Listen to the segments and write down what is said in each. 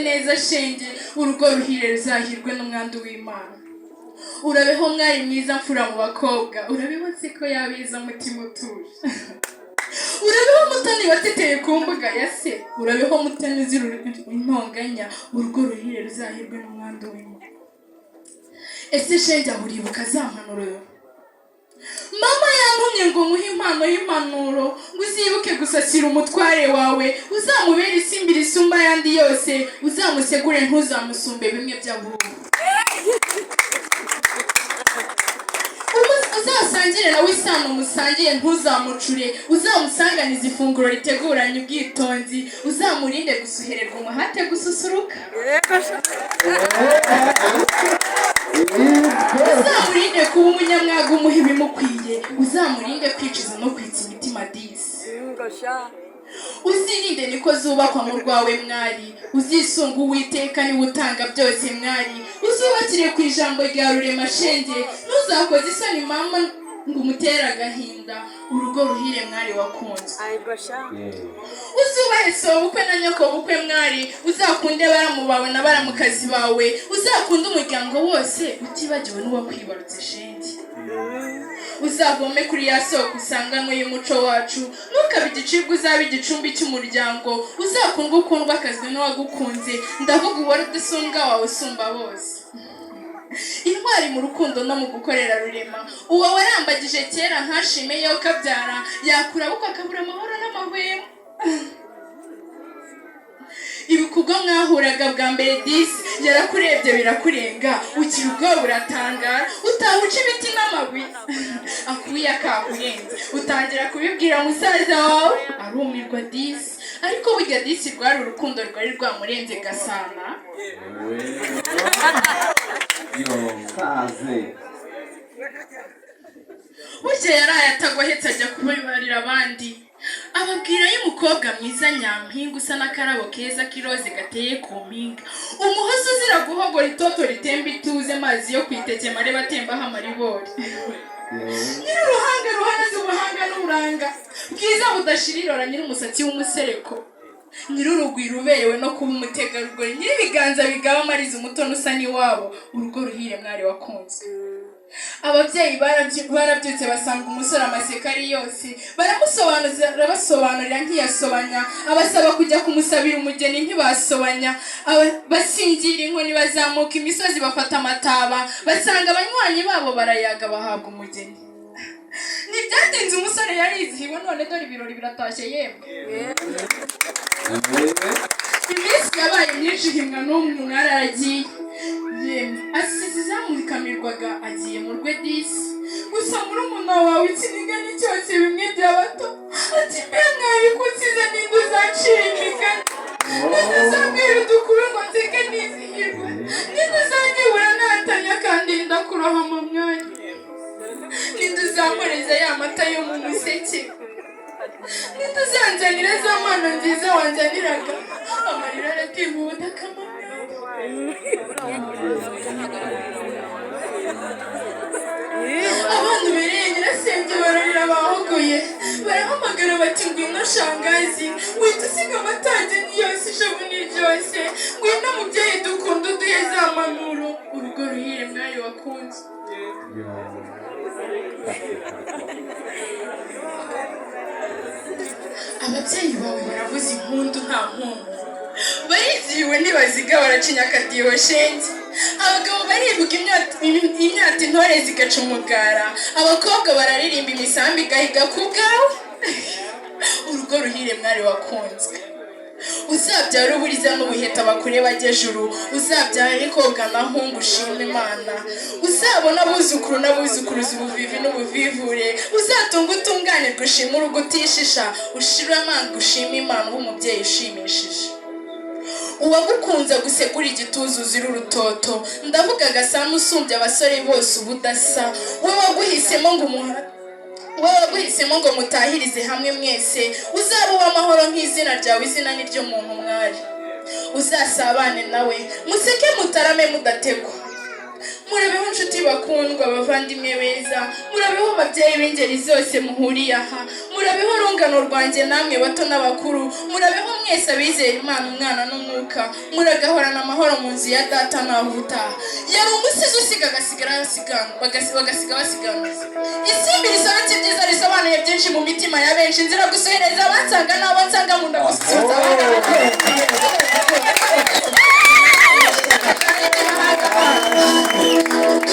Neza shenge, urugo ruhire ruzahirwe n'umwandu w'Imana. Urabeho mwari mwiza, mfura mu bakobwa. Urabeho nseko y'abeza, mutima utuje. Urabeho mutoni wateteye ku mbuga ya se. Urabeho mutoni uzira intonganya. Urugo ruhire ruzahirwe n'umwandu w'Imana. Ese shenge, aho uribuka za mpanuro mama yantumye ngo nguhe impano y'impanuro, ngo uzibuke gusasira umutware wawe, uzamubere isimbi risumba ayandi yose, uzamusegure, ntuzamusumbe bimwe by'abubu? Uzasangire nawe isano musangiye, ntuzamucure. Uzamusanganize ifunguro riteguranye ubwitonzi. Uzamurinde gusuhererwa, umuhate gususuruka. Uzamurinde kuba umunyamwaga, umuha ibimukwiye. Uzamurinde kwicuza no kwitsa imitima disi. Uzirinde niko zubakwa mu rwawe mwari. Uzisunga Uwiteka, niwe utanga byose mwari. Uzubakire ku ijambo rya Rurema shenge. Ntuzakoze isoni mama ngo umutere agahinda. Urugo ruhire mwari wakunzwe. Uzubahe sobukwe na nyokobukwe mwari. Uzakunde baramu bawe na baramukazi bawe. Uzakunde umuryango wose, utibagiwe n'uwakwibarutse shenge. Uzavome kuri ya soko usanganwe y'umuco wacu. Ntukabe igicibwa, uzabe igicumbi cy'umuryango. Uzakundwe, ukundwe akazwe n'uwagukunze, ndavuga uwari udasumbwa wawe usumba bose, intwari mu rukundo no mu gukorera Rurema. Uwo warambagije kera ntashime yo kabyara, yakurabukwa akabura amahoro n'amahwemo. Ibuka ubwo mwahuraga bwa mbere disi, yarakurebye birakurenga, ukira ubwoba, uratangara, utaha uca ibiti n'amabuye akuye akakurenze, utangira kubibwira musaza wawe, arumirwa disi. Ariko burya disi rwari urukundo rwari rwamurenze gasana. Yo, kaze. Burya yaraye atagohetse, ajya kubibarira abandi, ababwira y'umukobwa mwiza nyampinga, usa n'akarabo keza k'iroze gateye ku mpinga, umuhozi uzira guhogora, itoto ritemba ituze, amazi yo ku iteke marebe atembaho amaribori, nyir'uruhanga ruhanaze ubuhanga n'uburanga bwiza budashira irora, nyir'umusatsi w'umusereko, nyir'urugwiro uberewe no kuba umutegarugori, nyir'ibiganza bigaba amariza, umutoni usa n'iwabo. Urugo ruhire mwari wakunzwe. Ababyeyi barabyutse, basanga umusore amaseka ari yose, baramusobanuza, arabasobanurira ntiyasobanya, abasaba kujya kumusabira umugeni ntibasobanya. Basingira inkoni, bazamuka imisozi, bafata amataba, basanga abanywanyi babo, barayaga, bahabwa umugeni. Ntibyatinze, umusore yarizihiwe. None dore ibirori biratashye yemwe. Iminsi yabaye myinshi, himwa n'umwe, umwari aragiye yemwe, asize izamukamirwaga, agiye mu rwe disi. Gusa murumuna wawe ikiniga ni cyose, bimwe by'abato, ati: "Mbe mwari kunsize, ninde uzacira imigani? Ninde uzambwira udukuru ngo nseke nizihirwe? Ninde uzanyibura natanya akandinda kurohama mwanya? Ninde uzamporeza ya mata yo mu museke? Ninde uzanzanira za mpano nziza wanzaniraga?" Amarira aratemba ubudakama. Abana ubereye nyirasenge bararira bahogoye, barahamagara bati: "Ngwino shangazi, wita usiga amatage ni yose, ishavu ni ryose. Ngwino mubyeyi dukunda, uduhe za mpanuro." Urugo ruhire mwari wakunze. Yo. Ababyeyi bawe baravuza impundu nta nkomyi, barizihiwe ntibaziga, baracinya akadiho shenge. Abagabo barivuga imyato, intore zigaca umugara, abakobwa bararirimba, imisambi igahiga ku bwawe. Urugo ruhire mwari wakunzwe. Uzabyara uburiza n'ubuheta, bakure bajye juru. Uzabyara kobwa na hungu, ushima Imana. Uzabona abuzukuru n'abuzukuruza, ubuvivi n'ubuvivure. Uzatunga utunganirwe, ushima urugo utishisha, ushire amanga, ushima Imana, ube umubyeyi ushimishije. Uwagukunze gusegura igituza uzira urutoto, ndavuga Gasana usumbye abasore bose ubudasa, we waguhisemo ngo umuha, wowe waguhisemo ngo mutahirize hamwe mwese. Uzaba uw'amahoro nk'izina ryawe, izina ni ryo muntu mwari. Uzasabane nawe, museke, mutarame mudategwa. Murabeho inshuti bakundwa, abavandimwe beza, murabeho ababyeyi b'ingeri zose muhuriye aha, murabeho urungano rwanjye namwe bato n'abakuru, murabeho mwese abizera Imana Umwana n'Umwuka, muragahorana amahoro mu nzu ya Data naho ubutaha. Yari umusizi usiga agasigara bagasiga basiganuza. Isimbi risobetse ibyiza risobanuye byinshi mu mitima ya benshi. Nzira gusuhereza abansanga n'abo nsanga, nkunda gusuhuza abangana.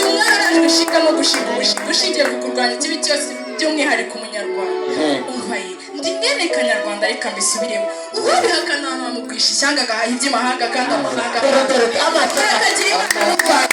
Umwana ishinga no gushinga umushinga ushingiye ku kurwanya ikibi cyose, by'umwihariko umunyarwanda. Umva ye, ndi mwene Kanyarwanda, reka mbisubiremo. Uwabihakana namugwisha ishyanga agahaha iby'imahanga kandi amahanga Dore dore amata. Murakagira Imana y'u Rwanda.